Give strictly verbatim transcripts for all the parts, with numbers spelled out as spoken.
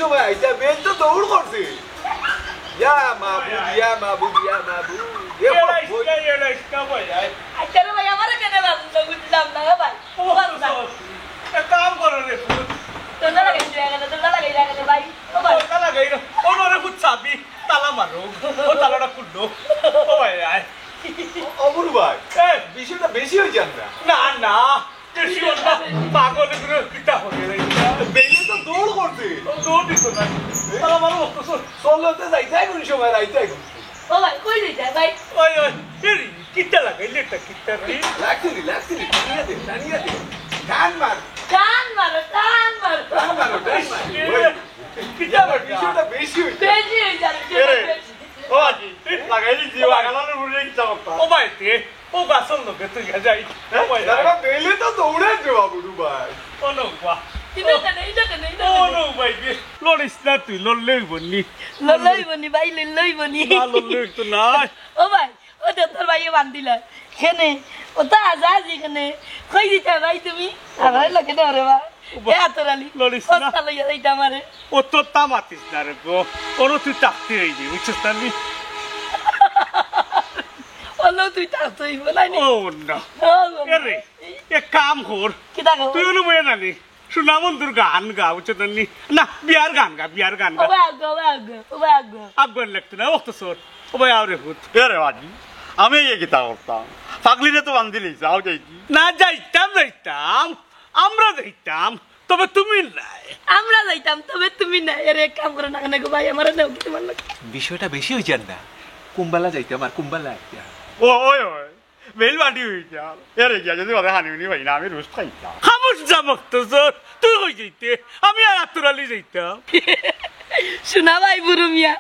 ভাই, আইতা বেল তো দৌড় করছে। ইয়া মাবুদ, ইয়া মাবুদ, ইয়া মাবুদ। এ এলাইস বই- না, এলাইস না ভাই, আয়। আচ্ছা রে ভাই, আমারে কেনে বাঁধছো? বুঝলাম না রে ভাই। ও, বাঁধ না। এক কাম করো রে, পুত। দরজা লাগাই দিয়া গেলে, দরজা লাগাই দিয়া গেলে ভাই। ও ভাই। দরজা লাগাই না। ও রে পুত, চাবি, তালা মারো। ও তালাটা খুললো। ও ভাই, আয়। ও, অমর ভাই, এ। বিষয়টা বেশি হয়ে যান না? না, না। বেশি হল না। পাগল এগুলো কিতা হয়ে রে? বেলে তো দৌড় করছে। ও দৌড় দিত না। তালা মারো, অত সর। চলতে যাই, যাই কোন সময় রাইতে এখন। ও ভাই, কই যাই ভাই? ওই, ওই, এ রে, কিতা লাগাইলে এটা কিতা রে? লাগছে রে, লাগছে রে, টানিয়া দে, টানিয়া দে। টান মার। টান মারো, টান মারো। টান মারো, টান মারো। এ, ওই, কিতা এবার লাগা? বিষয়টা বেশি হয়ে যায়। বেশি হয়ে যাবে, এ রে, বেশি। ও আজি, তুই লাগাইলি জিও, আগালানোর উড়ে কিতা করতা? ও ভাই, তে, ও গাছর লোকে তুই যা যাই। হ্যাঁ? ও ভাই, দাদা, বেলে তো দৌড়ে যাওয়া, বুড়ু ভাই। ও নৌ বা। ইটা কেন, ইটা কেন, ইটা ও কেন? নৌ ভাই রে, লড়িস না তুই, লড়লে হইব নি। লড়লে হইব নি ভাই, লড়লে হইব নি। না, লড়লে হইতো না। ও ভাই, ও তো তোর ভাইয়ে বান্ধিলা। কেনে? ও তো আজা আজি কেনে? কই দিতা ভাই তুমি? ও আমার ভাই। লোকে না রে বা। ও বা, এ আতর আলী, লড়িস না। কস্তা লইয়া যাইতা আমারে। ও তো তা মাতিস না রে গো। ওরও তুই থাকতে হইবি, বুঝছিস না নি? ওলো তুই থাকতে হইব না নি? ও না। ও, ও। এ রে, এক কাম কর। কিতা কর? তুই ওনো বইয়া না নি? শোনা বন্ধুর গান গা, বুঝছো তো নি? না, বিয়ার গান গা, বিয়ার গান গা। ও ভাই, আগ, ও ভাই, আগ, ও ভাই, আগ। আগ লাগতো না, অত সর। ও ভাই, আও রে পুত। এ রে বাজি, আমি এই কিতা করতাম? পাগলিরে তো বান্ধিলি, যাও যাই কি? না, যাইতাম, যাইতাম। আমরা যাইতাম, তবে তুমি নাই। আমরা যাইতাম, তবে তুমি নাই। এরে, এক কাম করো না কেনে গো ভাই, আমারে নেও কি তোমার লগে? বিষয়টা বেশি হয়ে যার না? কুম্বালা যাইতাম আর কুম্বালা আইতাম। ও, ওই, ওই। বেল বাটি হয়ে যার। এরে গিয়া যদি ওদের হানি উনি ভাই না, আমি রোস্ট খাইতাম। খামোশ যা মখতসর, তুই কই যাইতে? আমি আর আতর আলী যাইতাম। শোনা ভাই বুরু মিয়া,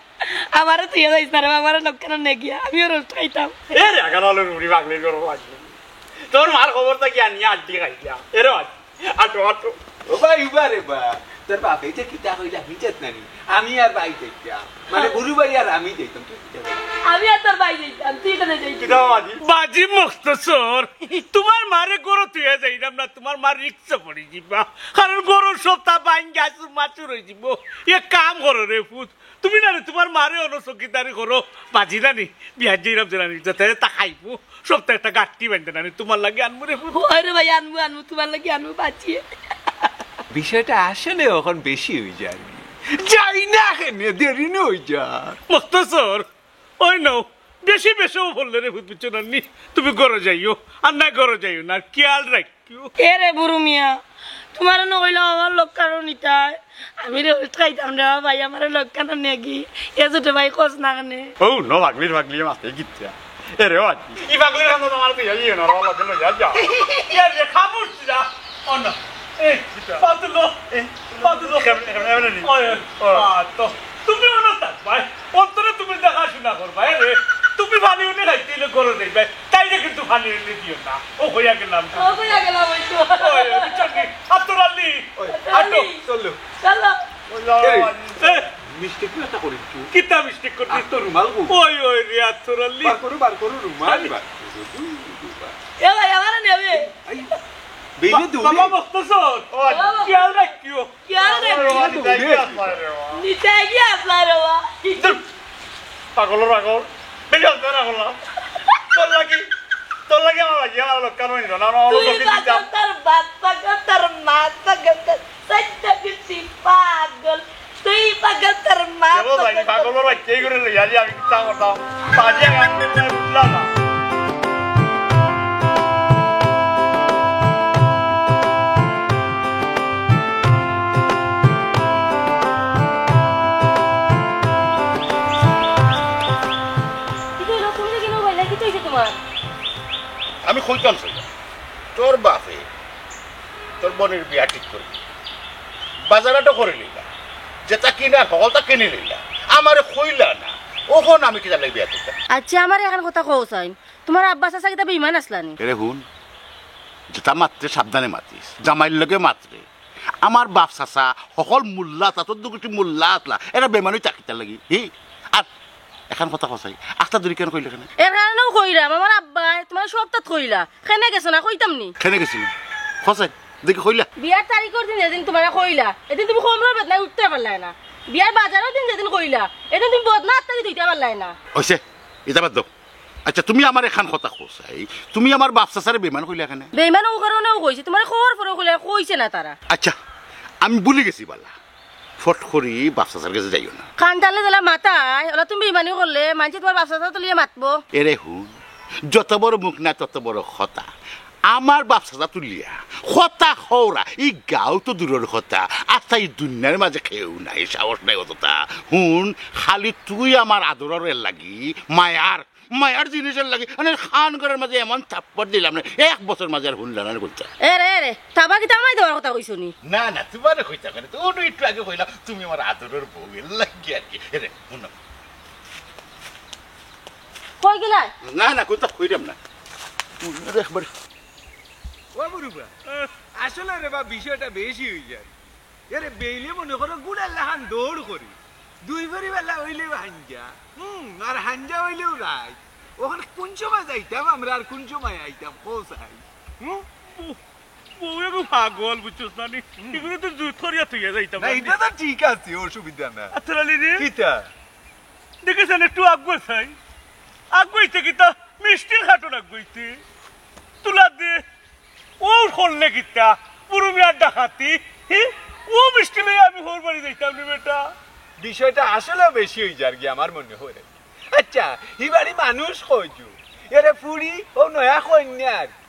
আমারে তুই যাইস না রে, আমারে লক্ষণ নে গিয়া, আমিও রোস্ট খাইতাম। এরে আগার আলো রুড়ি পাগলি করো লাগবে। তোর মার খবর তো গিয়া নিয়ে আড্ডি খাইতাম। এরে বাজি। আটো, আটো। ও ভাই, উবা রে বা। তোর বাপে যে কিতা কইলা, হিজত নানি। আমি আর ভাই যাইতাম। মানে, গুরু ভাই আর আমি যাইতাম। তুই কিতা কইলি? আমি আর তোর ভাই যাইতাম। তুই কেনে যাইতাম? কিতা বাজি? বাজি মখতসর। তোমার মারে গরো তুই যাইতাম না। তোমার মা রিক্সে পড়ি দিবা। কারণ গরো সব তা বাইন গাছ মাছুর হয়ে দিব। এক কাম করো রে পুত। তুমি না রে, তোমার মারে অনো চকিদারি করো, বাজি না নি, বিয়ার যেরাম যেরাম যাতে তা খাইবো, সপ্তাহে একটা গাঠি বান্ধে না নি, তোমার লাগি আনবো রে। ওই রে ভাই, আনবো, আনবো, তোমার লাগি আনবো, বাজি। বিষয়টা আসলে এখন বেশি হয়ে যায়। যাই না কেনে, দেরি না হয়ে যায়। মখতসর, ওই নাও, বেশি বেশিও বললে রে, বুঝছো না নি? তুমি ঘরো যাইও, আর না ঘরো যাইও না, আর খেয়াল রাখ। এ রে বুরু মিয়া, তোমারে না কইলাম আমার লগ কারো নিতায়। আমি রে উল্টা খাইতাম রে ভাই, আমারে লগ কারো নেগি। এ ছোট ভাই কস না কেনে? ও, নো পাগলির পাগলি মাতে গিয়া। এ রে ভাই, ই পাগলির কাছে তোমার তুই যাই না, রে লগে লইয়া যা। এ রে খামুশ যা। ও না। এ, পাতুলো। এ, পাতুলো। কেমনে, কেমনে, কেমনে নি? ওই, ওই, ও। আ, তো, তুমি অনো থাকবায়। অন্তরে তুমি দেখাশোনা করবায়, এ রে। তুমি পানি উনি খাইতে অইলে ঘরো যাইবায়। তাইরে কিন্তু পানি উনি দিও না। ও কইয়া গেলাম। ও কইয়া গেলাম, ওই তো। ওই, ওই, বুঝছো নি? আতর আলী। ওই, আতর আলী। আটো, চলো। চলো। ওই, যাও, এই, আলী। এ। মিস্টেক না তা করি কি? কিতা মিস্টেক করলি? আর তো রুমাল গো। ওই, ওই রে, আতর আলী। বার করো, বার করো রুমাল, আলী। বার করো। এ ভাই, আমারে নেবে। আই, বেইলে বা-, দৌড়ে। বাবা মখতসর। ওই। বাবা। খেয়াল রাখিও। কি আর রে? ও, নিচে গিয়া আসলা রে বাবা। নিচে গিয়া আসলা রে বাবা। ধুর, পাগল, পাগল। বেশি অন্তর না করলাম। তোর লাগি, তোর লাগি আমার লাগি, আমার লোক কারণ হইল না, আমার তুই লোক দিতাম। পাগল, তোর বাপ পাগল, তোর মা পাগল, তোর চাইরটা গুষ্টি পাগল। তুই পাগল, তোর মা কেবল পাগল, যাইনি, তোর পাগল ওর বাচ্চাই করে লইয়া যে আমি কিচ্ছা করতাম। বাজিয়া গান করতে বুঝলাম না। কিতা অইলো? তুমি যে কিনো কইলা, কিতা অইছে তোমার? আমি কইতাম চাই, তোর বাপে তোর বইনর বিয়া ঠিক করি, বাজার আটো করি নিলা, যেটা কিনার হকলতা কিনি নিলা, আমারে কইলা না, অখন আমি কিতার লাগি বিয়া করতাম? আচ্ছা, আমারে এখান কথা কও চাইন, তোমার আব্বা চাচা কিতা বেইমান আছলা নি? এরে হুন, যেটা মাতরে সাবধানে মাতিস, জামাইর লগে মাতরে। আমার বাপ চাচা হকল মোল্লা আছলা, চৌদ্দ গুষ্টি মোল্লা আছলা, এরা বেইমান অইতা কিতার লাগি? হি? আর এখান কথা কও চাই, আস্তা দূরি কেনে কইলে কেনে? এর কারণেও কইরাম, আমার আব্বায় তোমার সবতাত কইলা, কেনে গেছো না কইতাম নি? কেনে গেছিল? কও চাই, দেখি কইলা? বিয়ার তারিখর দিন যেদিন তোমারে কইলা, এদিন তুমি কোমরর বেদনায় উঠতে পারলায় না। বিয়ার বাজারর দিন যেদিন কইলা, এদিন তুমি বদনা আত্মাকে ধুইতে পারলায় না। অইছে, ইতা বাদ দেও। আচ্ছা, তুমি আমারে এখান কথা কও চাই, তুমি আমার বাপ চাচারে বেইমান কইলা কেনে? বেইমান ও কারণেও কইছে, তোমারে কওয়ার পরেও কইলা, কইছে না তারা। আচ্ছা, আমি ভুলি গেছি বালা, ফট করি বাপ চাচার গেছে যাইও না। কান টানলে যেলা মাথায়, ওলা তুমি বেইমানি করলে মানষে তোমার বাপ চাচা তুলিয়া মাতবো। এরে হুন, যত বড় মুখ না তত বড় কথা। আমার বাপ চাচা তুলিয়া কথা কওরা, ই গাঁও তো দূরর কথা, আস্তা ই দুনিয়ার মাঝে কেউ নাই, সাহস নাই অতটা। হুন, খালি তুই আমার আদরর এর লাগি, মায়ার, মায়ার জিনিসর লাগি, মানে খান ঘরর মাঝে এমন থাপ্পড় দিলাম না, এক বছর মাঝে আর হুনলা না কোনটা। এ রে, এ রে, তাবা কিতা আমায় দেওয়ার কথা কইছো নি? না, না, তোমারে কইতাম কেনে, তো ওটা একটু আগে কইলাম, তুমি আমার আদরর বউ, এর লাগি আর কি। এরে, হুনো। কই গেলায়? না, না, কোনটা কইলাম না। হুনো রে একবার। ও বুরুবা, আসলে রে বা বিষয়টা বেশি অই যায়। এরে বেইলে মনে করো গুড়ার লাখান দৌড় করি। দুই ভরি বেলা অইলেও হাঞ্জা, হুম, আর হাঞ্জা অইলেও রাইত। অখন কোন সময় যাইতাম আমরা আর কোন সময় আইতাম, কও চাই? হুম? বউ, বউ এগু পাগল, বুঝছস না নি? হুম। এগুলো তো জুত করিয়া থইয়া যাইতাম না, না নি? ইটা তো ঠিক আছে, অসুবিধা না। আতর আলী রে। কিতা? দেখছস না, একটু আগুয়া চাই। আগুয়াইতে কিতা? মিষ্টির খাটন আগুয়াইতে। তুলা দে। ও করলে কিতা? বুরু মিয়ার ডাকাতি? হি? ও মিষ্টি লইয়া আমি হউর বাড়ি যাইতাম নি বেটা। বিষয়টা আসলে বেশি অই যার কি আমার মনে হয়। আচ্ছা, হি বাড়ি মানুষ কয়জন? এরে ফুড়ি, ও নয়া কইন্যা আর কি।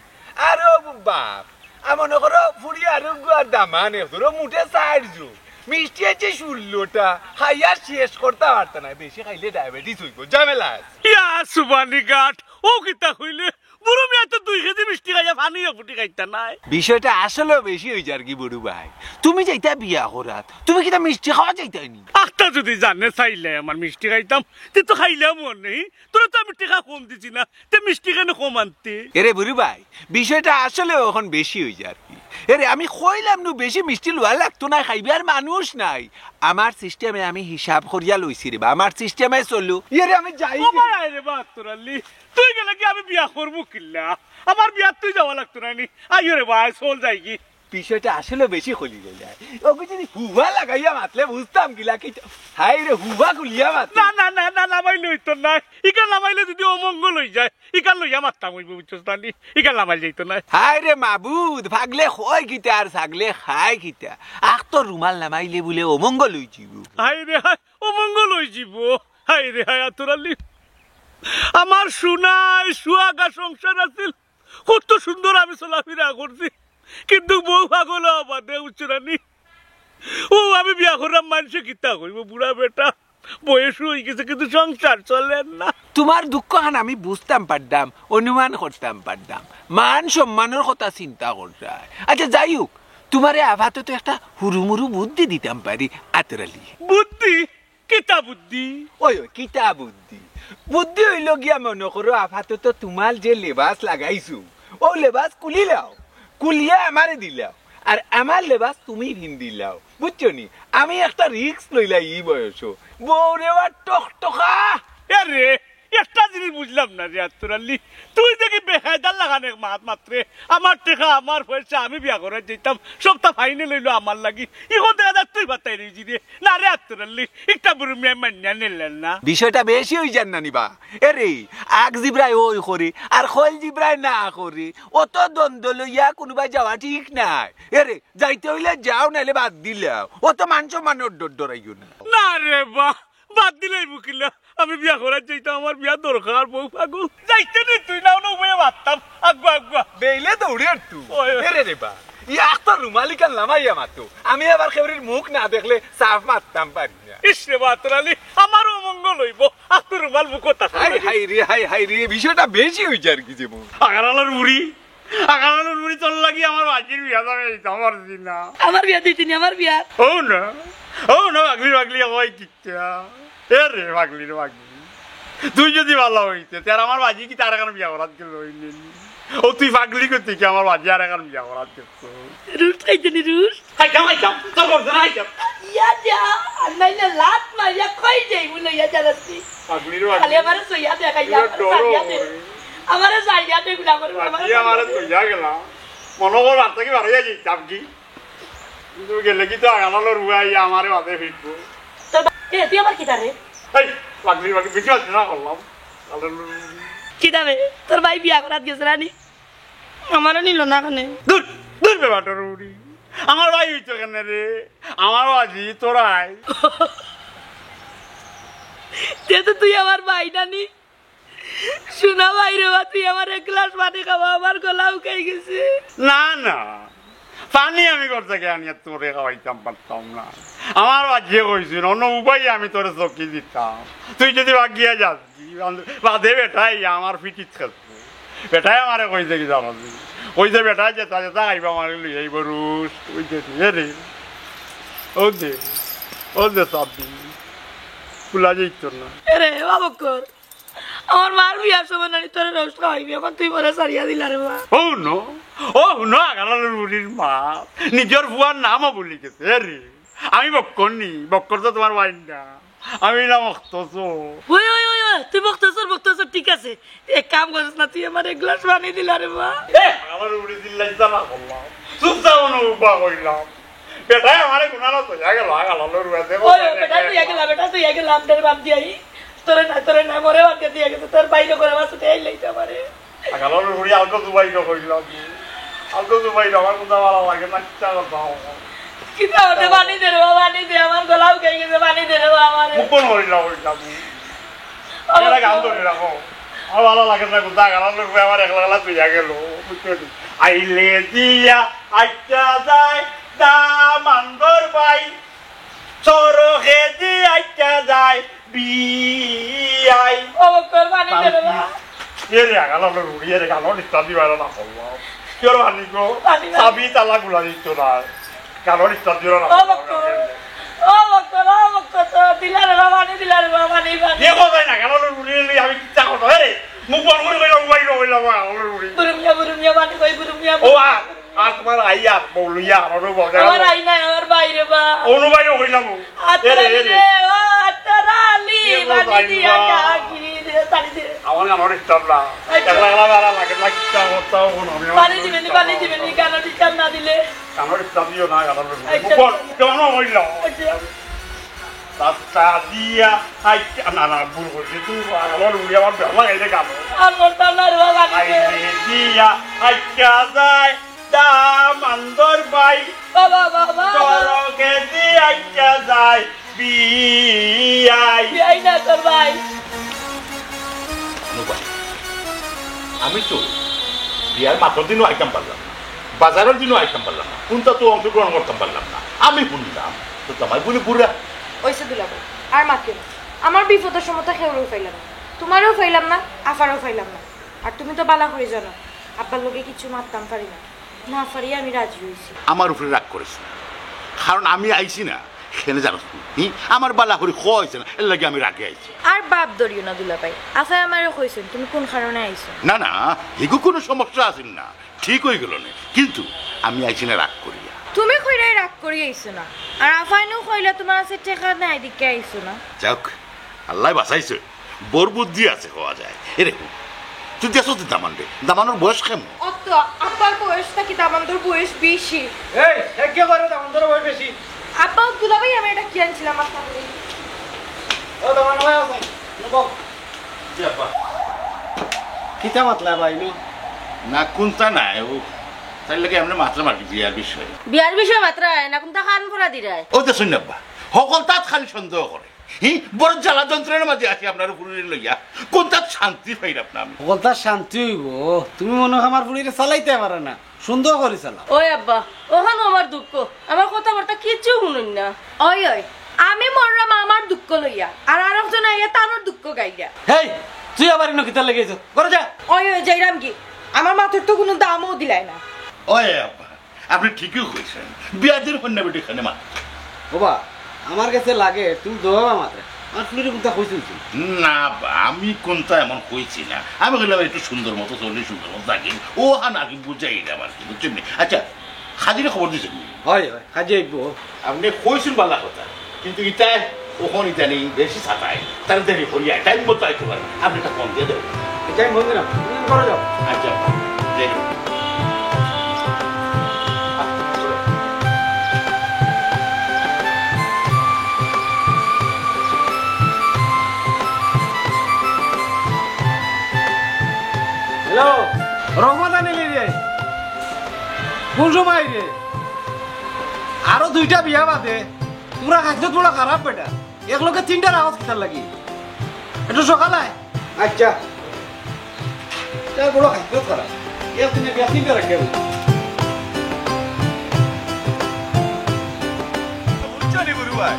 আর ও বাপ, আর মনে করো ফুড়ি আর গুয়ার দামান এক ধরো মুঠে চাইরজন। মিষ্টি আছে ষোলোটা, খাইয়া শেষ করতা পারতা না, বেশি খাইলে ডায়াবেটিস অইবো, ঝামেলা আছে। ইয়া সুবানি গাট, ও কিতা কইলে? বুরু মিয়া তো দুই কেজি মিষ্টি খাইয়া পানিও ফুটি খাইতা নায়। বিষয়টা আসলেও বেশি অই যার কি বুরু ভাই। তুমি যাইতা বিয়া করাত, তুমি কিতা মিষ্টি খাওয়া যাইতায় নি? আখতা যদি জানে চাইলে আমার মিষ্টি খাইতাম, তে তো খাইলাম মনে। তোরা তো আমি টেকা কম দিছি না, তে মিষ্টি কেনে কম আনতে? এরে বুরু ভাই, বিষয়টা আসলেও অখন বেশি অই যার কি। এরে আমি কইলাম নু বেশি মিষ্টি লওয়া লাগতো নায়, খাইবার মানুষ নাই। আমার সিস্টেমে আমি হিসাব করিয়া লইছি রে বা, আমার সিস্টেমে চলু। এরে আমি যাই ও কি? বাড়াই রে বা আতর আলী, তুই গেলে কি আমি বিয়া করমু কিল্লা? আমার বিয়াত তুই যাওয়া লাগতো না নি। আইও রে ভাই, চল যাই কি? বিষয়টা আসলে বেশি খুলি গেলে। ওকে যদি হুয়া লাগাইয়া মাতলে বুঝতাম কিলা কি? হায় রে, হুয়া খুলিয়া মাত। না, না, না, না, লামাইলে অইতো না। ইখান লামাইলে যদি অমঙ্গল অই যায়, ইখান লইয়া মাততাম অইবো, বুঝছস না নি? ইখান লামাইল যাইতো না। হায় রে মাবুদ, ফাগলে কয় কিতা আর ছাগলে খায় কিতা? আখ তো রুমাল লামাইলে বুলে অমঙ্গল অই যিবো। হায় রে হায়, অমঙ্গল অই যিবো। হায় রে হায়, আতর আলী। আমার সোনায় সুহাগা সংসার আছিল। কত সুন্দর আমি চলাফিরা করছি, কিন্তু বউ পাগল অওয়া বাদে, বুঝছো না নি? ও আমি বিয়া করলাম, মানষে কিতা কইবো, বুড়া বেটা, বয়স অই গেছে, কিন্তু সংসার চলের না। তোমার দুঃখখান আমি বুঝতাম পারতাম, অনুমান করতাম পারতাম, মান সম্মানর কথা চিন্তা করতায়। আচ্ছা, যাই হোক, তোমারে আপাতত একটা হুরুমুরু বুদ্ধি দিতাম পারি, আতর আলী। বুদ্ধি? কিতা বুদ্ধি? ওই, ওই, কিতা বুদ্ধি? বুদ্ধি অইলো গিয়া মনো করো, আপাতত তোমার যে লেবাস লাগাইছো, অউ লেবাস খুলিলাও, খুলিয়া আমারে দিলাও, আর আমার লেবাস তুমি পিন্দিলাও, বুঝছো নি? আমি একটা রিস্ক লইলাই ই বয়সো। বউরে ওয়া টকটকা। এ রে, একটা জিনিস বুঝলাম না রে আতর আলী, তুই দেখি বেকায়দার লাখান এক মাত মাতরে, আমার টেকা, আমার পয়সা, আমি বিয়া করাত যাইতাম, সবতা ফাইনাল অইলো আমার লাগি। ইখন দেখা যায় তুই বাতাই রইছি রে। না রে আতর আলী, একটা বুরু মিয়ায় মানিয়া নিলেন না। বিষয়টা বেশি অই যার না নি বা? এরে, আগ জিব্রায় ওই করে, আর খইল জিব্রায় না করে। অত দ্বন্দ্ব লইয়া কুনুবায় যাওয়া ঠিক নায়। এরে, যাইতে অইলে যাও, নাইলে বাদ দিলাও। অত মান সম্মানর ডর ডরাইও না। না রে বা, বাদ দিলাইমু কিলা? আমি বিয়া করাত যাইতাম, আমার বিয়া দরকার, বউ পাগল। যাইতে নি তুই, না অনো বইয়া মাততাম। Água, Água. বেইলে দৌড়ে আর তুই। ওই, ওই। এরে রে বা, ই আখতা রুমাল ইখান লামাইয়া মাতো। আমি আবার কেউরির মুখ না দেখলে সাফ মাততাম পারি না। ইস রে বা আতর আলী, আমারও অমঙ্গল অইবো। আখতা রুমাল মুখো থাকো। হায় হায় রে, হায় হায় রে, বিষয়টা বেশি অই যার কি যেমন। আগারালর বুড়ি, আগারালর বুড়ি, তোর লাগি আমার বাজির বিয়া যাবে, এই তো আমার দিন না। আমার বিয়া দিতে নি, আমার বিয়া। ও না, ও না, পাগলি, পাগলি, ওই কিচ্ছা। এ রে, পাগলি রে, পাগলি। তুই যদি ভালা অইতে, তে আর আমার বাজি কিতা আরেকখান বিয়া করাত গেল অইলে নি? ও তুই পাগলি করতে কি আমার বাজি আরেকখান বিয়া করাত গেল? রুশ খাইতে নি, রুশ? খাইতাম, খাইতাম। তোর করছে না খাইতাম। ইয়া যা, আর নাইলে লাত মারিয়া কই যাইবো লইয়া যারাসি। পাগলি রে, পাগলি। খালি আমারে সইয়া দেখাইয়া, এবার আমারে ডরো সারিয়া দে। করে। আমারে সারিয়া দে, গুলা করে, আমারে বাজি সারিয়া আমারে দে। সইয়া গেলা। মনো কর, রাস্তা কি বাড়াইয়া যাইতাম কি? কিন্তু গেলে কি তো আগালালো রুয়াই আমারে বাদে ফিরবো। এ, তুই আবার কিতা রে? এই, পাগলি, পাগলি, বেশি পাগলি না করলাম। কিতা বে, তোর ভাই বিয়া করাত গেছে না নি? আমারও নিল না কেনে? দূর, দূর বে বাটর উড়ি। আমার ভাই অইতো কেনে রে? আমার বাজি তোরাই। তে তো তুই আমার ভাই না নি? শোনা ভাই রে বা, তুই আমার এক গ্লাস পানি খাওয়া, আমার গলা উকাই গেছে। না, না, পানি আমি ঘর থাকি আনিয়া তোরে খাওয়াইতাম পারতাম না। আমার বাজিয়ে কইছিল, অন্য উপায়ে আমি তোরে চকি দিতাম। তুই যদি বাগিয়া যাস, বাদে বেটায় আমার ফিটিত খেলছে। বেটায় আমারে কইছে কি জানো নি? কইছে বেটায় যেতা যেতা খাইবা আমারে লই আইব রোস্ট, ওই যে দিয়ে রে। ও দে, ও দে সাব্বি। খোলা যাইতো না। এরে, বাবা কর। আমার মার বিয়ার সময় নানি তোরে রোস্ট খাওয়াইবি, এখন তুই মোরে ছাড়িয়া দিলা রে বা। ও হুনো, ও হুনো, আগালার বুড়ির মা, নিজর ফুয়ার নামও ভুলি গেছে রে। আমি বক্কর নি, বক্কর তো তোমার ভাই না। আমি না মখতসর। ওই, ওই, ওই, ওই, তুই মখতসর, মখতসর, ঠিক আছে। এক কাম করিস না, তুই আমার এক গ্লাস পানি দিলা রে বা। এ, আমার বুড়ি দিল্লা ইচ্ছা না করলাম। চুপ যা, মনে উবা কইলাম। বেটায় আমারে গুনা না তো, যা গেল, আগালার রুয়া দেখো। ওই, ওই, বেটা, তুই আগে লা, বেটা, তুই আগে লা, আমদের বাদ দিয়ে আই। তোরে না, তোরে না, মোরে বাদ দিয়ে গেছে, তোর বাইরে করে আমার সাথে আইলেই তো আমারে। আগালার বুড়ি আলকো দুবাই না কইলাম। আলকো দুবাই না, আমার কথা ভালো লাগে না, কিচ্ছা কথা। কিতা হতে পানি দে রে বাবা, পানি দে, আমার গলা উকাই গেছে, পানি দে রে বাবা আমারে। মুখ বন্ধ করি না কইলাম। আমার এটা গান ধরে রাখো। আমার ভালো লাগে না, কোথা গেল, লোক আমার একলা একলা তুইয়া গেল, বুঝতে পারছি। আইলে দিয়া আইতা যায় দামান্দর ভাই, সড়কে দি আইতা যায় বিয়াই। ও বক্কর, পানি দে রে বাবা। এ রে, গালো লো রুড়ি, এ রে, গালো নিস্তার দিবা না, না করলাম। কি ওর পানি গো? পানি না। চাবি তালা গুলা দিত না। গালো নিস্তার দিও না। ও বক্কর, ও বক্কর, ও বক্কর, তো দিলা রে বাবা, পানি দিলা রে বাবা, পানি, পানি। এ কোথায় না, গালো লো রুড়ি, আমি কিচ্ছা কথা, এ রে, মুখ বন্ধ করে কইলাম, উবাই না কইলাম, গালো লো রুড়ি। বুরুমিয়া, বুরুমিয়া, পানি কই, বুরুমিয়া, ও, আর, আর তোমার আইয়ার, বউলুইয়া, আমারও বউ, আমার আই নাই, আমার বাইরে বা। অনুবাইও কইলাম, আত্তারা এ রে, এ রে। দিলে, ও আত্তারা আলি, এ রে, পানি দিয়া, পানি দিয়া। কাকি রে, পানি দে। আমার গালো নিস্তার না। আচ্ছা। একলা একলা বেড়া লাগে না, কিচ্ছা করতাম, ও না, আমি আমার পানি দিবেনি, পানি দিবেনি, গালো নিস্তার না দিলে। গালো নিস্তার দিও না, গালো নিস্তার। আচ্ছা। বল, কেমন হইল? আচ্ছা। রাস্তা দিয়া আইতা, না, না, ভুল করছি, তুই আমার উড়ি আমার বেলা লাগাইলে গালো। আর করতাম না রে বাবা, পানি দে। আইলে দিয়া আইতা যায়, দামান্দর ভাই। বাবা, বাবা, বাবা। সড়কে দি আইতা যায়, বিয়াই। বিয়াই না তোর ভাই। অনু ভাই, আমি তো বিয়ার মাত্র দিনও আইতাম পারলাম না, বাজারর দিনও আইতাম পারলাম না, কোনটা তো অংশগ্রহণ করতাম পারলাম না। আমি শুনলাম তো তোমার বলে বুড়া। ওইসে দুলাভাই, আর মাতিও না। আমার বিপদর সময় তো কেউরেও পাইলাম না, তোমারেও পাইলাম না, আফারেও পাইলাম না। আর তুমি তো বালা করি জানো, আব্বার লগে কিছু মাততাম পারি না, না পারিয়া আমি রাজি হইছি। আমার উপরে রাগ করিস না, কারণ আমি আইছি না, কেনে জানোস নি? হি? আমার বালা করি কইছে না, এর লাগি আমি রাগে আইছি। আর বাপ ধরিও না দুলাভাই, আফায় আমারে কইছইন তুমি কোন কারণে আইছো। না, না, হিগু কোনো সমস্যা আছিল না, ঠিক হয়ে গেল না, কিন্তু আমি আইছি না রাগ করিয়া। তুমি কইরায় রাগ করি আইছো না, আর আফায় নু কইলা তোমার কাছে টেকা নাই দেখি আইছো না। যাক, আল্লায় বাঁচাইছে, বউর বুদ্ধি আছে কওয়া যায়। এরে, তুই দেখছস তো দামানরে, দামানর বয়স কেমন? অত আব্বার বয়স থাকি দামানর বয়স বেশি। এই, এ কে করে দামানর বয়স বেশি? আব্বা, ও দুলাভাই, আমি এটা কি আনছিলাম আপনার ঘরে? ও দামান ভাই আছে, নো বল। জি আব্বা। কিতা মাতলা ভাই নু? না, কোনটা নাই, ও তার লগে আমরা মাতলাম আর কি বিয়ার বিষয়ে। বিয়ার বিষয়ে মাতরায় না, কোনটা কান পড়া দিরায়? ও তো শুন আব্বা, হকলতাত খালি সন্দেহ করে। হি, বড় জ্বালা যন্ত্রণার মাঝে আছি আপনার ফুরিরে লইয়া। কোনটা শান্তি পাইলাম না আমি। হকলতাত শান্তি হইব? তুমি মনে হয় আমার ফুরিরে চালাইতে পারো না, সুন্দর করে চালাও। ওই আব্বা, ওখানো আমার দুঃখ, আমার কথাবার্তা কিচ্ছু শুনইন না। ওই, ওই, আমি মরলাম আমার দুঃখ লইয়া, আর আরেকজন আইয়া তানোর দুঃখ গাইরা। হেই, তুই আবার ইনো কিতার লাগি আইছস? ঘরো যা। ওই, ওই, যাইরাম কি? আমার মাথার তো কোনো দামও দিলায় না। ওই আব্বা, আপনি ঠিকই কইছেন, বিয়াদের কন্যা বেটি এখানে মাত্র। বাবা, আমার কাছে লাগে তুমি দোয়া মাত্র। আমার ফুরিরে কোনটা কইছো? না বা, আমি কোনটা এমন কইছি না। আমি কইলাম একটু সুন্দর মতো চলি, সুন্দর মতো থাকি। ও হান আগে বুঝাই না আমার কি, বুঝছেন নি? আচ্ছা, হাজিরে খবর দিছেন নি? হয়, হয়, হাজি আইব। আপনি কইছেন বালা কথা, কিন্তু ইতায় ওখান ইতানি বেশি সাতায়। তাড়াতাড়ি করিয়া টাইম মতো আইতে পারেন। আপনি একটা ফোন দিয়ে দেবেন। টাইম ফোন দিলাম, তুমি করে যাও। আচ্ছা, যাই হোক। আহ, চলো। রহমত আনিলি রে, কোন সময় রে? আরো দুইটা বিয়া বাদে, তোরা খাইছত বড় খারাপ বেটা। এক লগে তিনটা রাখছ কিতার লাগি? একটু সকাল আয়। আচ্ছা। তার বড় খাইছত খারাপ। একদিনে বিয়া তিনটা রাখে। বুঝছো নি গুরু ভাই?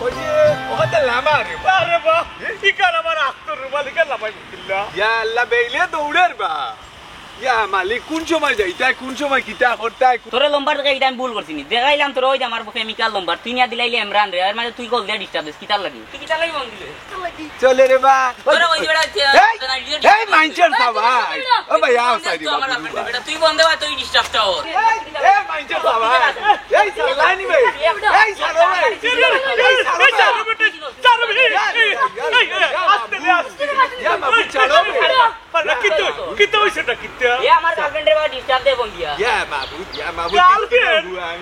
ওই যে ওখানে লামা রে, বাহ রে বাহ। ইকার আমার আস্ত রুমাল, ইকার লামাই বুঝছিলা। ইয়া আল্লাহ, বেইলে দৌড়ের বা। ইয়া মালিক, কোন সময় যাইতায়, কোন সময় কিতা করতায়? তোরে লম্বার দেখে ইটা আমি ভুল করছি নি। দেখাইলাম তোরে ওই যে আমার প্রেমিকার লম্বার, তুই নিয়া দিলাইলে ইমরান রে, এর মাঝে তুই কল দিয়া disturb দিস, কিতার লাগি? তুই কিতার লাগি ফোন দিলে? চলে রে বা। তোরা ওই যে বেটা হচ্ছে, এই, তোরা এই মাইনষের সাবাই। ও ভাই, আও সাইডে আমার বাবু। বেটা, তুই বন্ধ হ, তুই disturb টা ওর। এই, এই মাইনষের সাবাই। এই সালানি ভাই। এই সালো ভাই। এই সালো ভাই। এই, এই, এই, আস্তে রে, আস্তে। ইয়া বাবু, ছাড়ো রে। পারলা, কিতা, কিতা হইছে এটা, কিতা? এ আমার girlfriend রে বাবা disturb দেয় ফোন দিয়া। ইয়া মাবুদ, ইয়া মাবুদ, girlfriend? তিতকিনা হুয়ান,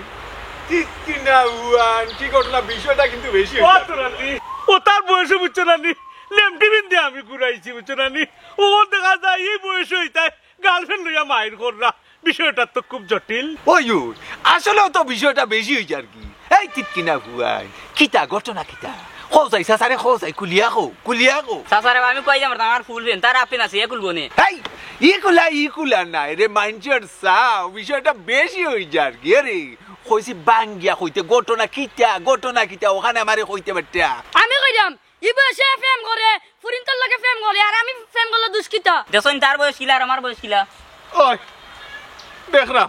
তিতকিনা হুয়ান, কি ঘটনা? বিষয়টা কিন্তু বেশি ও হইছে। তোরালি, ও তার বয়সে বুঝছো না নি? লেমটি বিন্দে আমি ঘুরাইছি, বুঝছো না নি? ও দেখা যায় এই বয়সে হইতায় girlfriend লইয়া মাইর কররা। বিষয়টা তো খুব জটিল। ওই, ওই, আসলেও তো বিষয়টা বেশি হইছে আর কি। এই তিতকিনা হুয়ান, কিতা ঘটনা কিতা? কও যাই, চাচারে কও যাই, খুলিয়া কও, খুলিয়া কও। চাচারে আমি কই যাম, আমার ফুল পেন, তার আপেন আছে, এ খুলবো নে। এই, ই খুলা, ই খুলা না, রে মাইনষের চাও, বিষয়টা বেশি হইছে আর কি। আরে, কইছি বাঙ্গিয়া কইতে, ঘটনা কিতা, ঘটনা কিতা, ওখানে আমারে কইতে পারতা। আমি কইলাম, ই বয়সে প্রেম করে, ফুরিন্তর লগে প্রেম করে, আর আমি প্রেম করলে দুষ কিতা? দেখছইন তার বয়স কিলা আর আমার বয়স কিলা। ওই, দেখরা,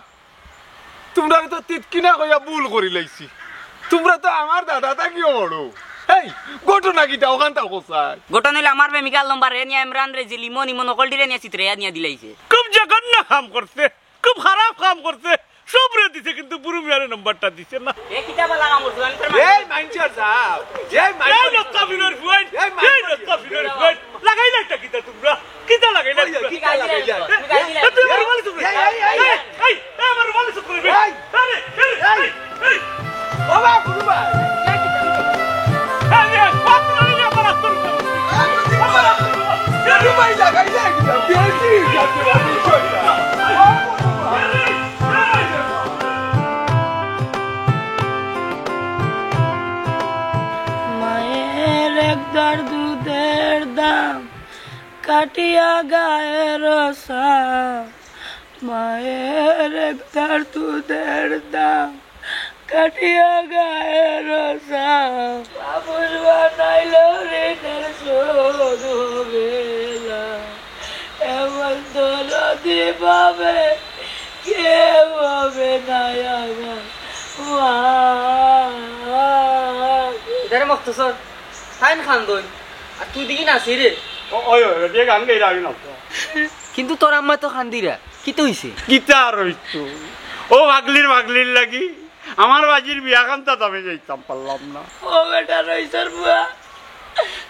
তোমরা তো তিতকিনা কইয়া ভুল করি লাইছি। তোমরা তো আমার দাদা থাকিও বড়। এই, ঘটনা কিতা ওখান থাকো স্যার? ঘটনা হইলো আমার প্রেমিকার লম্বা রে নিয়া ইমরান রে যে লিমন ইমন অকলটি রে নিয়া চিত্রে নিয়া দিলাইছে। খুব জঘন্য কাম করছে, খুব খারাপ কাম করছে। সবরে দিছে কিন্তু বুরু মিয়ারে নাম্বারটা দিছে না। এ কিতা বালা কাম করছে? আমি তো এই মাইনষের সাব, এই এই মাইনষের লক্কা বিনর ফুয়াইন, এই এই মাইনষের লক্কা বিনর ফুয়াইন। লাগাইলা এটা কিতা তোমরা? কিতা লাগাইলা ওই, তোমরা? কিতা লাগাইলা? এ, এ, তুই আমার রুমালে চুপ করে। এই, এই, এই, এই। এই, এই, আমার রুমালে চুপ করে। এই। আরে, আরে, এই। এই, এই। বাবা, গুরু ভাই। এই, এই, বাপ, এই, আমার আত্মার উপরে। আমার আত্মার উপরে। গুরু ভাই লাগাইলা কিতা? বেশি হয়ে যাচ্ছে বিষয়টা। মায়ের একদার দুধের দাম কাটিয়া গায়ের সাম, মায়ের একদার দুধের দাম কাটিয়া গায়ের সাম। বাবুর বানাইল ঋণের শোধ হবে না, এমন দরদি পাবে কেউ হবে না আমার মা। ইতারে মখতসর, তাইন খান্দইন, আর তুই দেখি নাচি রে। ও, ওই, ওই, ওই, দিয়ে গান গাইরা আমি নাচতাম। কিন্তু তোর আম্মা তো খান্দিরা, কিতা হইছে? কিতা আর হইতো? ও পাগলির পাগলির লাগি আমার বাজির বিয়া খান্তাত আমি যাইতাম পারলাম না। ও বেটা রইছর বুয়া,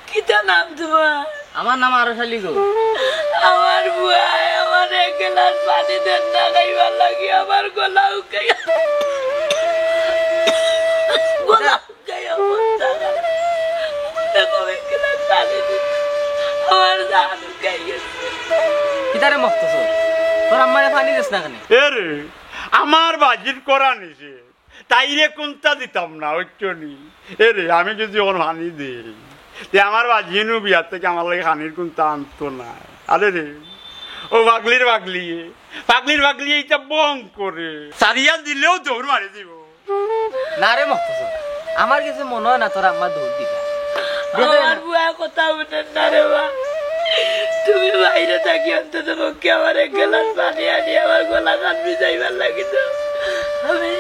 কিতা নাম তোমার? আমার নাম আরশ আলী গো। আমার বুয়ায় আমার এক গ্লাস পানি দেন না খাইবার লাগি, আমার গলা উকাইয়া, গলা উকাইয়া মরতা। আমার জান উকাই গেছে। কিতারে মখতসর? তোর আম্মারে পানি দেস না কেনে? এ রে, আমার বাজির করা নিছে। তাইরে কুন্তা দিতাম না, অইতো নি? এ রে, আমি যদি অখন পানি দেই, তে আমার বাজিনু বিয়ার থাকি আমার লাগি পানির কুন্তা আনতো না। আরে রে, ও পাগলির পাগলি, পাগলির পাগলি ইটা বং করে। সারিয়া দিলেও দৌড় মারি দিব। না রে মখতসর, আমার গেছে মনো অয় না তোর আম্মা দৌড় দিবা। আমার বুয়া কথা হুনইন না রে বা। তুমি বাইরে থাকি অন্তত পক্ষে আমার এক গ্লাস পানি আনি আমার গলা খান ভিজাইবার লাগি তো। আমি,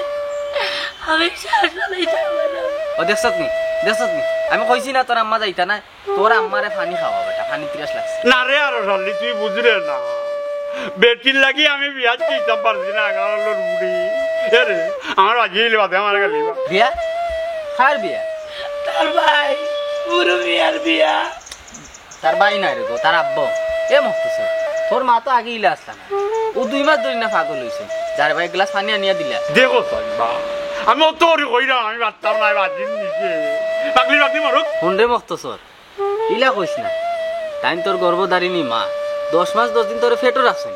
আমি শ্বাস চালাইতাম পারলাম না। ও দেখছত নি, দেখছত নি? আমি কইছি না তোর আম্মা যাইতা নায়? তোর আম্মারে পানি খাওয়া বেটা, পানি পিয়াস লাগছে। না রে আরশ আলী, তুই বুঝরে না। বেটির লাগি আমি বিয়া দিতাম পারছি না, আগালোর বুড়ি। এ রে, আমার বাজি অইলে বাদে আমার গালি বা। বিয়া? কার বিয়া? তার ভাই, বুরু মিয়ার বিয়া। তার ভাই নায় রে গো, তার আব্বা। এ মখতসর, তোর মা তো আগে ইলা আছলা না। ও দুই মাস ধরি না পাগল অইছে। যারে বা এক গ্লাস পানি আনিয়া দিলা। দেখো সাইবা, আমি অত করি কইরাম, আমি পারতাম নায়, বাজির নিচে। পাগলি পাগলি মরুক। হুন রে মখতসর, ইলা কইস না। তাইন তোর গর্ভধারিণী মা, দশ মাস দশ দিন তোরে পেটো রাখছইন।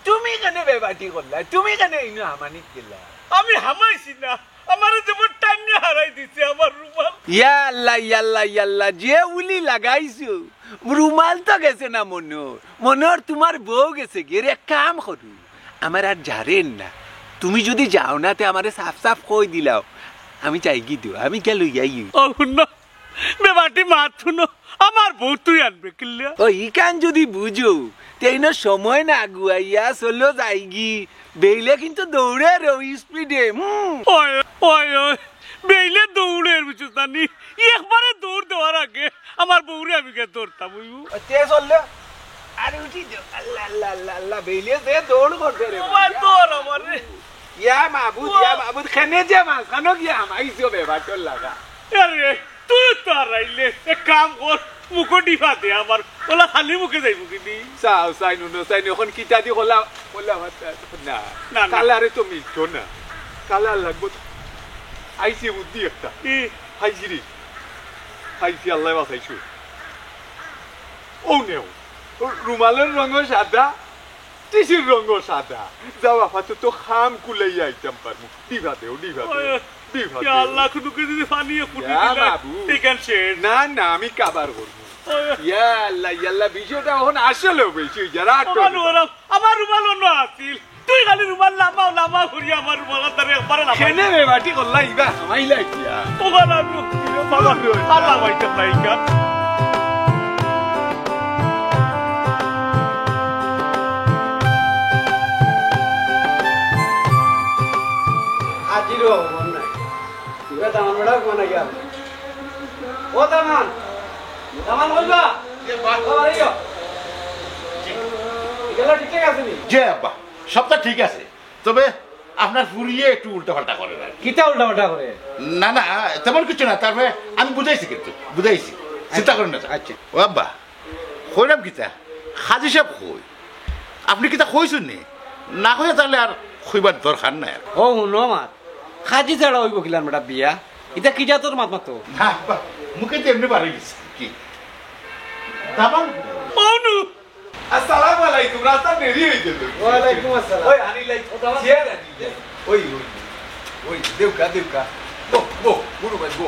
তুমি কেনে বেবাটি করলা? তুমি কেনে ইনো হামানিত গেলা? আমি হামাইছি না, আমারে যেমন টাইনে হারাই দিছে আমার রুমাল। ইয়া আল্লাহ, ইয়া আল্লাহ, ইয়া আল্লাহ, যে উলি লাগাইছো, রুমাল তো গেছে না মনোর। মনোর, তুমার বউ গেছে গি। এরে এক কাম করো, আমার আর ঝাড়ের না, তুমি যুদি যাও না তে আমারে সাফ সাফ কই দিলাও, আমি যাইগি দেও, আমি গিয়া লইয়া আই। ও হুনো, বেবাটি মাত হুনো, আমার বউ তুই আনবে কিল্লা? ও ইখান যুদি বুঝো, তে ইনো সময় না আগুয়াইয়া চলো যাইগি। বেইলে কিন্তু দৌড়ের ও স্পিডে। হুম। ওই, ওই, ওই, বেইলে দৌড়ের, বুঝছো জানি? একবারে দৌড় দেওয়ার আগে আমার বউরে আমি গিয়া ধরতাম অইবো। ও, তে চললো। আরে উঠি দেও। আল্লাহ, আল্লাহ, আল্লাহ, আল্লাহ, বেইলে যে দৌড় করছে রে। ও ভাই, ধর আমারে। ইয়া মাবুদ, ইয়া মাবুদ, কেনে যে মাঝখানো গিয়া হামাইছো বেবাটর লাগা। আরে, তুই তো হারাইলে, এক কাম কর, মুখো ডিবা দে আমার, ওলা খালি মুখে যাইবো কিনি? চাও, চাই নুনো, চাই নি, অখন কিতা দি কলা, কলা ভাত, না, না, না। কালারে তো মিলতো না, কালার লাগবো তো। আইছে বুদ্ধি একটা। কি? হাইজিরি, হাইছি আল্লাহ বাঁচাইছো। ও নেও, রুমালের রঙও সাদা, টিসির রঙও সাদা। যাও আপাতত কাম কুলাইয়া আইতাম পারমু। ডিবা দেও, ডিবা দেও, ওই, ডিবা ইয়া দেও। আল্লাহ, কুনুকে যদি পানি ফুটি ইয়া দিলা, মাবুদ। ঠিক আছে। না, না, আমি কাবার করমু। ওই। ইয়া আল্লাহ, ইয়া আল্লাহ, বিষয়টা অখন আসলেও বেশি অই যার, আর আমার তো রুমাল, আমার রুমাল অন্য আছিল। তুই খালি রুমাল লামাও, লামাও করিয়া আমার রুমাল আন্দারে একবারে লামাই। কেনে বেবাটি করলা ইবা? হামাইলা কিয়া? ও বাবা, আমি বাবা, আল্লাহ ভাই, আল্লাহ ভাই। হাজিরও হবো না। ইবা দামান বেটা ঘুমানা গিয়া। ও দামান, দামান বলবা? বাবা, এই যাও। এগুলা ঠিকঠাক আছে নি? জি আব্বা, সবটা ঠিক আছে, তবে আপনার ফুরিয়ে একটু উল্টাপাল্টা করে আর কি। কিতা উল্টাপাল্টা করে? না, না, তেমন কিছু না, তারপরে আমি বুঝাইছি কিন্তু, বুঝাইছি, চিন্তা করেন না। আচ্ছা। ও আব্বা, কইরাম কিতা? কাজী সাব কই? আপনে কিতা কইছইন নি? না কইয়া তাইলে আর কইবার দরকার নাই আর। ও হুনো আমার, কাজী ছাড়া অইবো কিলান বেটা বিয়া? ইতা কি জাতর মাত মাতো? না, আব্বা, মুখে তো এমনে বার অই গেছে। কি? দামান? অনু! আসসালামু আলাইকুম, রাস্তা দেরি অই গেল। ওয়ালাইকুম আসসালাম। ওই, আনি লাই, ও, দামান। চেয়ার আনি লাই। ওই, ওই, ওই, দেউকা, দেউকা। বো, বো, গুরু ভাই, বো।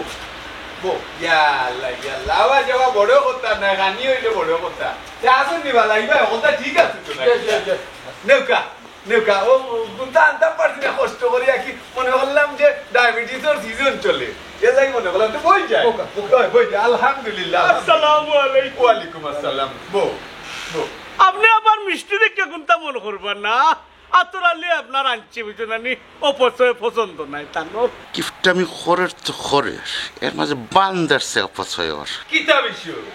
বো, ইয়া আল্লাহ, ইয়া আল্লাহ। আওয়া যাওয়া বড় কথা না, গানি অইলে বড় কথা। তে আসুন নি বালা, ইবা কথা ঠিক আছে তো না? জি, জি, জি। নেউকা, নেউকা। ও, ও, গুনতা আনতাম পারছি না, কষ্ট করি আর কি। মনে করলাম যে ডায়াবেটিসর সিজন চলে। এর লাগি মনে করলাম, তো বই যায়। বোকা, বোকা। বই, বই যায়। আলহামদুলিল্লাহ। আসসালামু আলাইকুম। ওয়ালাইকুম আসসালাম। বো, বো। আপনে আবার মিষ্টি দেখে কোনটা মনে করবেন না? আতর আলী আপনার আনছি, বুঝছো না নি? অপচয় পছন্দ নাই তান। কিপটামি করের তো করের, এর মাঝে বান্দার সে অপচয় ওর। কিতা বিষয়?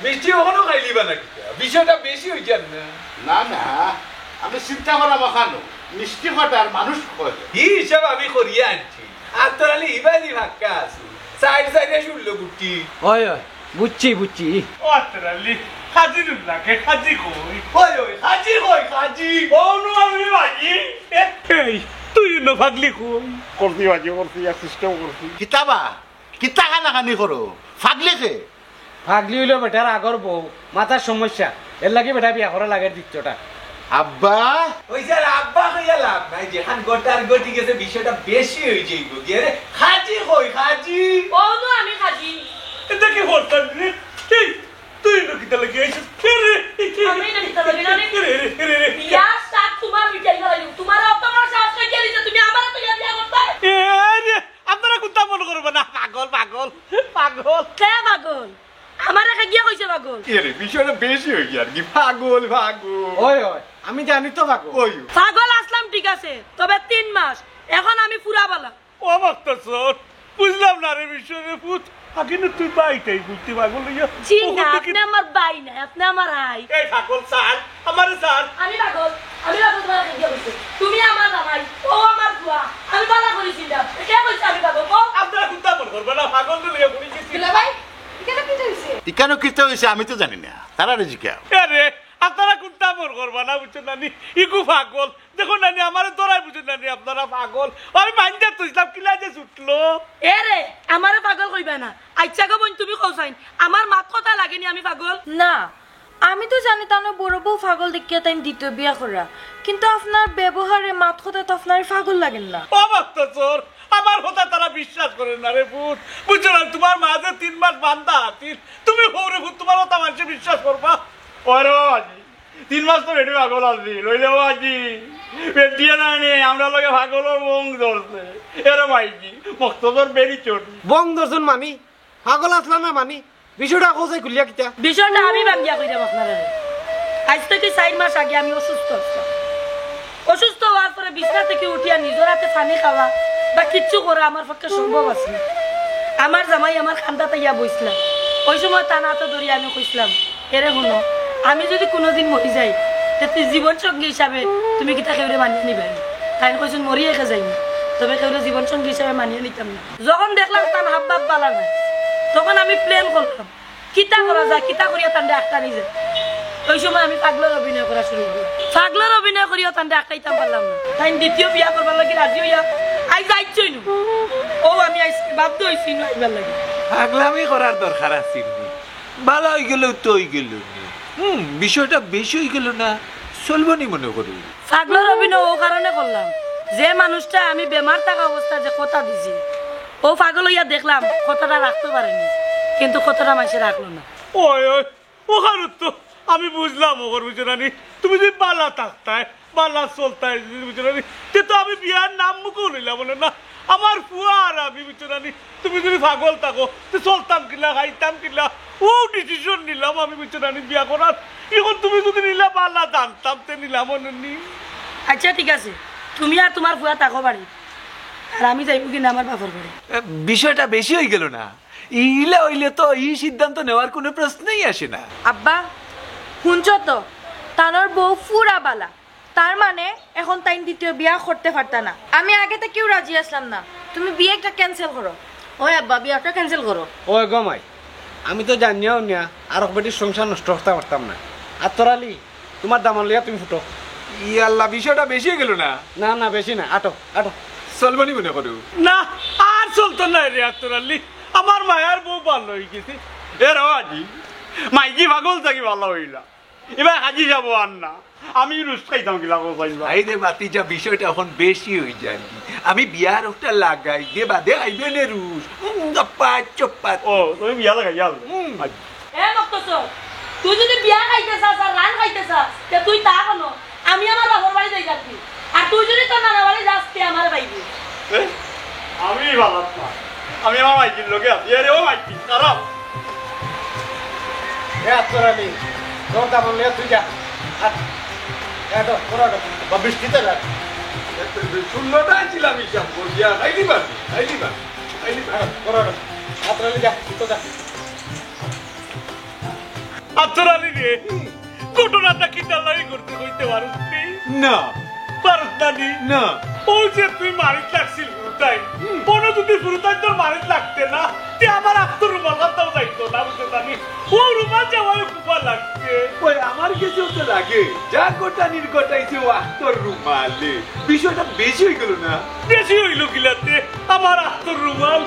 মিষ্টি অখনো খাইলিবা না কিতা? বিষয়টা বেশি অই যার না? না, না, আমি চিন্তা করা মাখানো, মিষ্টি কটার মানুষ কয়। ই হিসাব আমি করিয়া আনছি। আতর আলী ইবাদি ফাক্কা আছে। সাইড সাইডে শুনলো গুটি। ওই, ওই। বুঝছি, বুঝছি। ও আতর আলী, কাজী নুল্লাকে কাজী কই? ওই, ওই, কাজী কই, কাজী? অনু আমি বাজি। এ, এই, তুই ইনো ফাগলি কই? করছি বাজি, করছি, এক সিস্টেম করছি। কিতা বা? কিতা কানাকানি করো? ফাগলি কে? ফাগলি অইলো বেটার আগর বউ, মাথার সমস্যা। এর লাগি বেটা বিয়া করা লাগে দ্বিতীয়টা। আব্বা? ওই স্যার, আব্বা কইয়া লাভ নাই, যেখান গটার গটি গেছে বিষয়টা বেশি অই যাইবো। গিয়া রে, কাজী কই, কাজী? অনু আমি কাজী। এটা কি করতাম রে? এই, তুই ইনো কিতা লাগি আইছস? কে রে? আমি ইনো কিতা লাগি না রে? কে রে, রে, রে, রে? বিয়ার সাত তোমার মিটাই গেল। তোমার অত বড় সাহস কই গেলি যে তুমি আমারে তো বিয়া করতে? এ রে, আপনারা কুনতা মনে করবা না? পাগল, পাগল, পাগল। কে পাগল? আমারে কে গিয়া কইছে পাগল? এ রে, বিষয়টা বেশি অই গেছে আর কি। পাগল, পাগল। ওই, ওই, আমি জানি তো পাগল। ওই। পাগল আসলাম ঠিক আছে, তবে তিন মাস। এখন আমি পুরা বালা। ও মাস্টার স্যার, বুঝলাম না রে বিষয় রে পুত। আগে না তুই বাইটাই বুঝতে পাগল অইয়া। জি না, ওখান থেকে আপনি আমার ভাই না, আপনি আমার আই। এই পাগল স্যার, আমারে স্যার। আমি পাগল, আমি পাগল তোমার কাছে গিয়ে বলছি। তুমি আমার জামাই, ও আমার ফুয়া, আমি বালা করি চিন্তা। কে কইছে আমি পাগল? কও। আপনারা কুনতা মনে করবা না, পাগল তো লইয়া বলি গেছি। দুলা ভাই, এখানে কি হইছে? ইকানো কিতা অইছে আমি তো জানি না, তারারে জিকাও। আরে, আপনারা কুনতা মনে করবা না, বুঝছো না নি? ইগু পাগল। দেখো না নি, আমারে ধরাই বুঝো না নি, আপনারা পাগল। আমি মাইন্ডে তো ইসলাম কিলা যে ছুটলো। এ রে, আমারে পাগল কইবা না। আচ্ছা গো বোন, তুমি কও চাইন, আমার মাত কথা লাগেনি আমি পাগল? না, আমি তো জানি তানর বড় বউ পাগল দেখিয়া তাইন দ্বিতীয় বিয়া কররা, কিন্তু আপনার ব্যবহারে মাত কথায় তো আপনার পাগল লাগের না। ও মক্তসর, আমার কথা তারা বিশ্বাস করের না রে পুত। বুঝছো না, তুমার মা যে তিন মাস বান্ধা আছিল, তুমি হউরে পুত, তুমার কথা মানষে বিশ্বাস করবা? ওরে বাবাজি, তিন মাস তো বেটি পাগল আছিল, অইলে বাবাজি, বেটিয়ে না নে, আমরার লগে পাগলর বং ধরছে। এরে মাইজি, মক্তসর বেরি চোট। বং ধরছইন মানি? পাগল আছলা না মানি? বিষয়টা কওছাই খুলিয়া কিতা? বিষয়টা আমি ভাঙ্গিয়া কইরাম আপনারারে। আইজ থাকি চাইর মাস আগে আমি অসুস্থ আছলাম। অসুস্থ অওয়ার পরে বিছনা থাকি উঠিয়া নিজর আতে পানি খাওয়া বা কিচ্ছু করা আমার পক্ষে সম্ভব আছিল না। আমার জামাই আমার কান্দাত আইয়া বইছলা। ওই সময় তান আতো ধরিয়া আমি কইছলাম, "এরে হুনো, আমি যুদি কুনুদিন মরি যাই, তে তুই জীবন সঙ্গী হিসাবে তুমি কিতা কেউরে মানিয়া নিবায় নি?" তাইন কইছইন, "মরি একে যাইমু, তবে কেউরে জীবন সঙ্গী হিসাবে মানিয়া নিতাম না।" যখন দেখলাম তান হাবভাব বালা নায়, তখন আমি plan করলাম, কিতা করা যায়, কিতা করিয়া তানরে আটকানি যায়। ওই সময় আমি পাগলর অভিনয় করা শুরু করলাম। পাগলর অভিনয় করিয়াও তানরে আটকাইতাম পারলাম না। তাইন দ্বিতীয় বিয়া করবার লাগি রাজি অইয়া আইজ আইছইন। ও আমি আইজ বাধ্য অইছি না আইবার লাগি। পাগলামি করার দরকার আছিল নি? বালা অইগেলেও তো অইগেলো নি। হুম, বিষয়টা বেশি অইগেলো না? চলবো নি মনে করি। পাগলর অভিনয় ও কারণে করলাম, যে মানুষটা আমি বেমার থাকা অবস্থায় যে কথা দিছি, ও পাগল অইয়া দেখলাম কথাটা রাখতো পারেনি, কিন্তু কথাটা মানষে রাখলো না। ওই, ওই, ও কারণ তো আমি বুঝলাম, ও বুঝছো না নি? তুমি যুদি বালা থাকতায়, বালা চলতায়, বুঝছো না নি? তে তো আমি বিয়ার নাম মুখো লইলাম না। আমার ফুয়া আর আমি, বুঝছো না নি? তুমি যুদি পাগল থাকো, তে চলতাম কিলা, খাইতাম কিলা? ও decision নিলাম আমি, বুঝছো না নি, বিয়া করার। এখন তুমি যুদি নিলা বালা জানতাম, তে নিলাম অনে নি। আচ্ছা, ঠিক আছে, তুমি আর তুমার ফুয়া থাকো বাড়ি, আর আমি যাইমু কিনা আমার বাপর বাড়ি। এ, বিষয়টা বেশি অইগেলো না? ইলা অইলে তো ই সিদ্ধান্ত নেওয়ার কুনু প্রশ্নই আসে না। আব্বা, হুনছো তো, তানর বউ ফুরা বালা। তার মানে এখন তাইন দ্বিতীয় বিয়া করতে পারতা না। আমি আগে থাকিউ রাজি আছলাম না। তুমি বিয়াটা cancel করো। ওই আব্বা, বিয়াটা cancel করো। ওই গো মাই, আমি তো জানিয়াও নিয়া আরক বেটির সংসার নষ্ট করতাম পারতাম না। আতর আলী, তুমার দামান লইয়া তুমি ফুটো। ইয়াল্লা, বিষয়টা বেশি অইগেলো না? না, না, বেশি না। আটো, আটো। চলবো নি মনে করো? না, আর চলতো নায় রে আতর আলী। আমার মায়ার বউ বালা অইগেছে। এ রে বাবাজি, মাইজি পাগল থাকি বালা অইলা। ইবার হাজি যাইবো আর না। আমি রুশ খাইতাম কিলা কও চাইন বা। আইরে ভাতিজা, বিষয়টা এখন বেশি অইযার। আমি বিয়ার একটা লাগাই, দে বাদে আইবে নে রুশ। উম, দপ্পাত চপ্পাত। ও, তুমি বিয়া লাগাই যাও। হুম। আচ্ছা। এ মক্তসর, তুই যুদি বিয়া খাইতে চাস আর রান খাইতে চাস, তে তুই তা কোনো, আমি আমার বাপর বাড়ি যাই থাকবি। আর তুই যুদি তোর নানা বাড়ি যাস, তে আমার পাইবি। এ? আমি বালাত না। আমি আমার মাইজির লগে আছি। আরে ও মাইজি, খারাপ। এ আতর আলী, তোর দামান লইয়া তুই যা। আর, এ তো, তোরা তো, বা বৃষ্টিতে যা। শূন্যটা আনছিলাম হিসাব করি, আর খাইলি পারবি, খাইলি পারবি, খাইলি পারবি। আর, তোরা তো, আতর আলী যা, তুই তো যা। আতর আলী রে, ঘটনাটা কিতার লাগি ঘটছে কইতে পারস নি? না। পারস না নি? না। ওই যে তুই মারিত লাগছিল ফুরুতাইন, হুম। কোনো যদি ফুরুতাইন তোর মারিত লাগতে না, তে আমার আত্মর রুমাল হাতাও যাইতো না, বুঝছো নি? ও রুমাল যাওয়ায় কুবা লাগছে। ওই আমার গেছেও তো লাগে, যা ঘটানির ঘটাইছে ও আত্মর রুমালে। বিষয়টা বেশি অইগেলো না? বেশি অইলো কিলাতে? আমার আত্মর রুমাল।